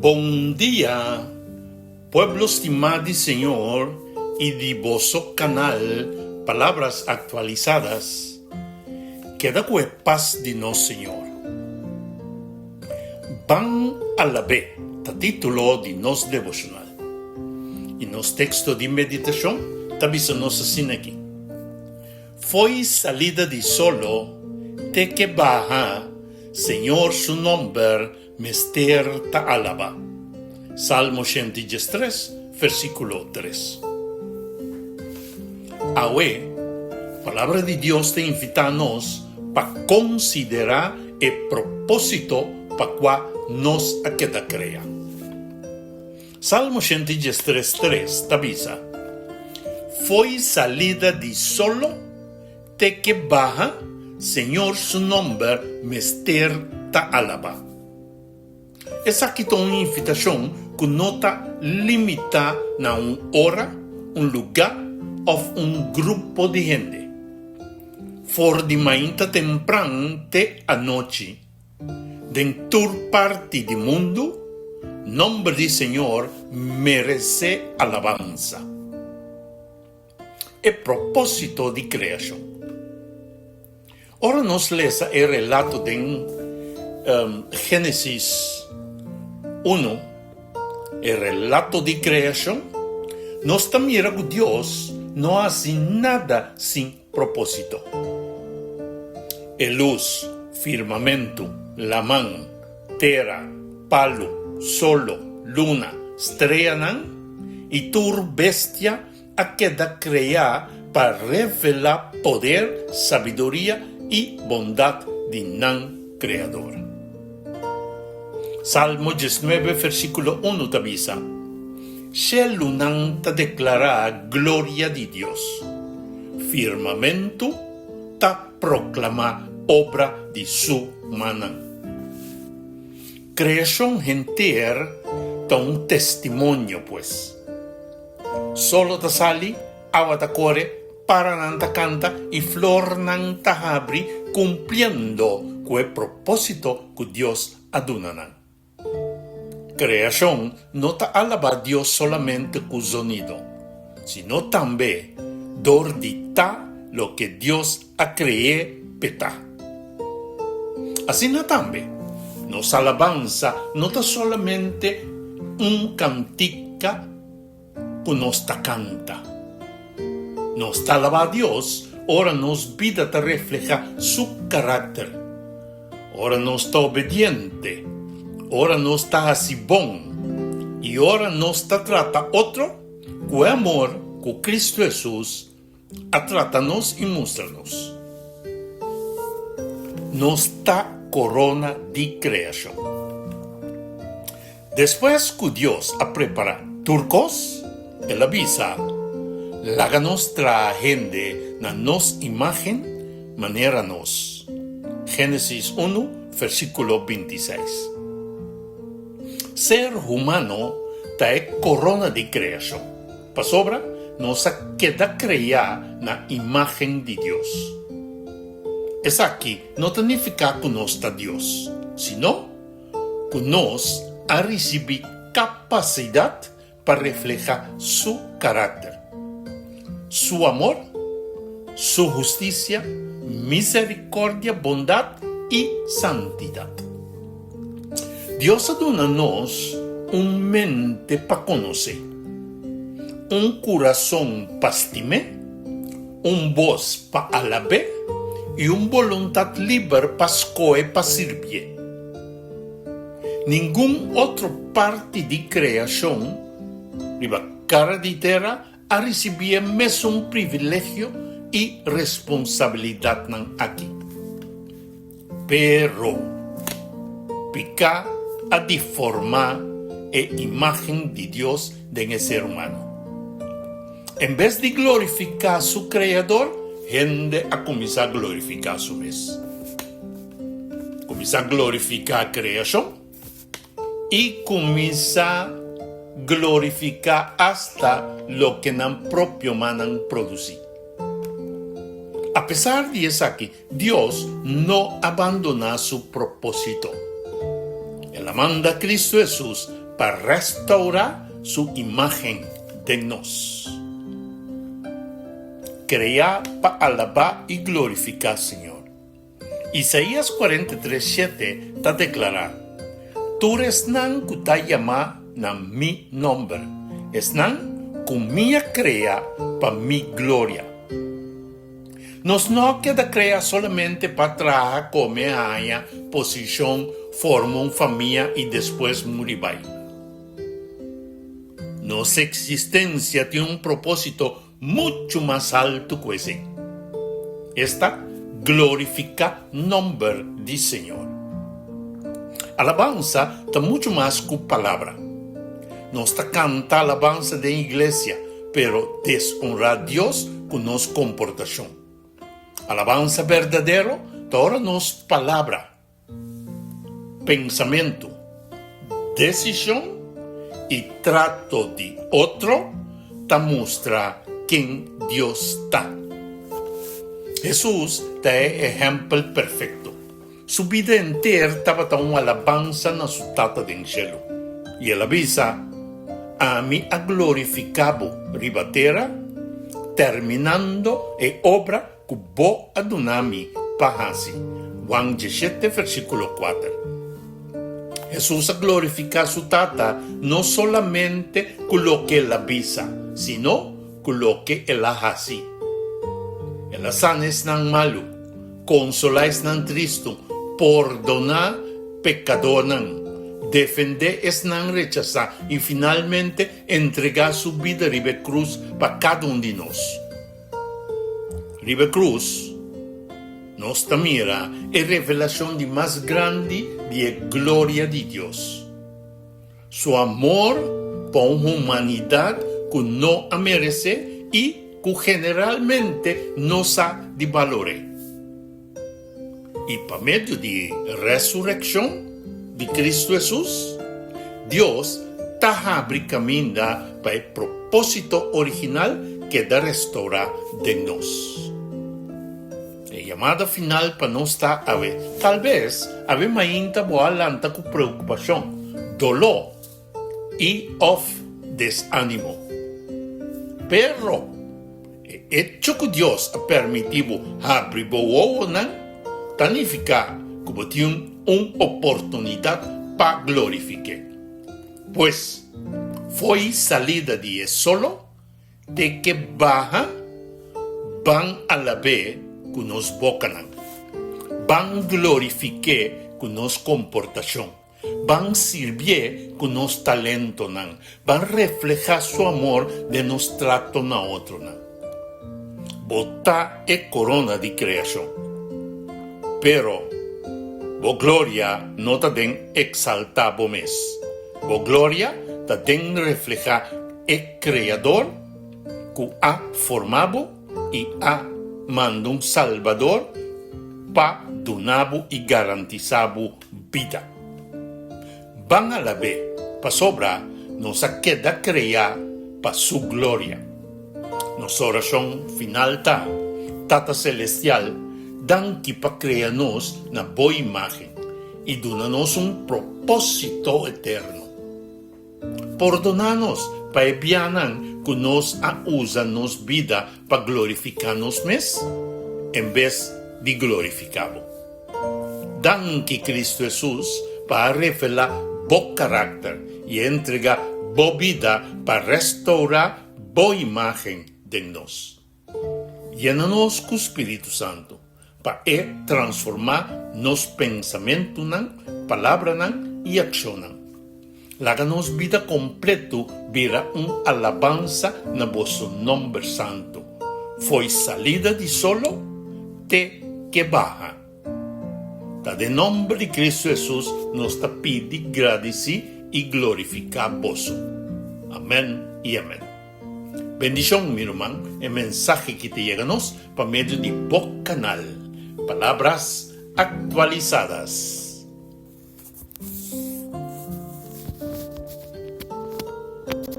Bon dia, pueblo stimá di Señor i di boso kanal Palabras Actualizadas. Keda ku e pas di nos Señor. Ban alab'é ta título di nos devoshonal. I nos teksto di meditashon ta bisa nos asina aki, Fo'i salida di solo te ke baha, Señor su nomber mester ta alabá. Salmo 113, versíkulo 3. Awe, Palabra di Dios ta invitá nos pa konsiderá e propósito pa kua nos a keda krea. Salmo 113, 3 ta bisa, Fo'i salida di solo te ke baha, Señor su nomber mester ta alabá. Esaki ta un invitashon ku no ta limitá na un ora, un lugá òf un grupo di hende. For di mainta tempran te anochi, den tur parti di mundu, nòmber di Señor meresé alabansa. E propósito di kreashon. Ora nos lesa e relato den Génesis unu, e relato di kreashon, nos ta mira ku Dios no a hasi nada sin propósito. E lus, firmamentu, laman, tera, palu, solo, luna, streanan i tur bestia a keda kreá pa revelá poder, sabiduria i bondat di nan Kreador. Salmo 19 versíkulo unu ta bisa, Shelunan ta deklará gloria di Dios, firmamentu ta proklamá obra di su mannan. Kreashon henter ta un testimonio, pues. Solo ta sali, awa ta kore, paranan ta kanta i flornan ta habri kumpliendo ku e propósito ku Dios a duna nan. Kreashon no ta alabá Dios solamente ku zonido, sino tambe dor di ta loke Dios a kre'é p'e ta. Asina tambe, nos alabansa no ta solamente un kantika ku nos ta kanta. Nos ta alabá Dios ora nos bida ta reflehá su karakter, ora nos ta obediente, ora nos ta hasi bon i ora nos ta trata otro ku e amor ku Kristu Hesus a trata nos i mustra nos. Nos ta korona di kreashon. Despues ku Dios a prepará tur kos, el a bisa, Laga nos traha hende na nos imágen, manera nos. Génesis unu, versíkulo 26. Ser humano ta e korona di kreashon. Pasobra nos a keda kreá na imágen di Dios. Esaki no ta nifiká ku nos ta Dios, sino ku nos a risibí kapasidat pa reflehá su karakter, su amor, su hustisia, miserikòrdia, bondat i santidat. Dios a duna nos un mente pa konosé, un kurason pa stim'é, un bos pa alab'é i un boluntat liber pa skohe pa sirbié. Ningun otro parti di kreashon riba kara di tera a risibí e mesun privilegio i responsabilidatnan aki. Pero, piká a diformá e imágen di Dios den e ser humano. En bes di glorifiká su Kreador, hende a kuminsá glorifiká su mes. Kuminsá glorifiká kreashon i kuminsá glorifiká asta loke nan propio mannan produsí. Apesar di esaki, Dios no a bandoná su propósito. El a manda Cristo Hesus pa restourá su imágen den nos. Kreá pa alabá i glorifiká Señor. Isaías 43 shete ta deklará, Tur esnan ku ta yamá na mi nòmber, esnan ku mi a krea pa mi gloria. Nos no a keda krea solamente pa traha, kome, haña posishon, forma un famia i despues muri bai. Nos eksistensia tin un propósito muchu mas altu ku esei, esta, glorifiká nòmber di Señor. Alabansa ta muchu mas ku palabra. Nos ta kanta alabansa den iglesia, pero deshonrá Dios ku nos komportashon. Alabansa berdadero ta ora nos palabra, pensamentu, desishon i trato di otro ta mustra ken Dios ta. Hesus ta e ehèmpel perfekto. Su bida henter tabata un alabansa na su Tata den shelu. I el a bisa, Ami a glorifiká bo riba tera, terminando e obra ku bo a duna mi pa hasi. Juan diesshete versíkulo kuater. Hesus a glorifiká su Tata no solamente ku loke el a bisa, sino ku loke el a hasi. El a sana esnan malu, konsolá esnan tristu, pordoná pekadónan, defendé esnan rechasá i finalmente entregá su bida riba e krus pa kada un di nos. Riba e krus, nos ta mira e revelashon di mas grandi di e gloria di Dios. Su amor pa un humanidat ku no a meresé i ku generalmente no sa di balor'é. I pa medio di resurekshon di Kristu Hesus, Dios ta habri kaminda pa e propósito original keda restourá den nos. E yamada final pa nos ta awe. Talbes awe mainta bo a lanta ku preokupashon, doló i òf desánimo. Pero, e echo ku Dios a permití bo habri bo wowonan ta nifiká ku bo tin un oportunidat pa glorifik'é. Pues, fo'i salida di e solo, Te ke baha, ban alab'é ku nos bokanan. Ban glorifik'é ku nos komportashon. Ban sirbié ku nos talentonan. Ban reflehá su amor den nos trato na otronan. Bo ta e korona di kreashon. Pero, bo gloria no ta den eksaltá bo mes. Bo gloria ta den reflehá E Kreador ku a forma bo i a manda un Salbador pa duna bo i garantisá bo bida. Ban alab'é pasobra nos a keda kreá pa Su gloria. Nos orashon final ta, Tata Selestial, danki pa krea nos na Bo imágen i duna nos un propósito eterno. Pordoná nos pa e bianan ku nos a usa nos bida pa glorifiká nos mes en bes di glorifiká bo. Danki Kristu Hesus pa a revelá bo karakter i entregá bo bida pa restourá bo imágen den nos. Yena nos ku Spiritu Santu pa e transformá nos pensamentunan, palabranan i akshonnan. Laga nos bida kompletu bira un alabansa na boso nòmber santu, fo'i salida di solo te ke baha. Ta den nòmber di Kristu Hesus nos ta pidi, gradisí i glorifiká boso. Amèn i amèn. Bendishon mi ruman, e mensahe ki ta yega nos pa medio di bo kanal Palabras Actualizadas.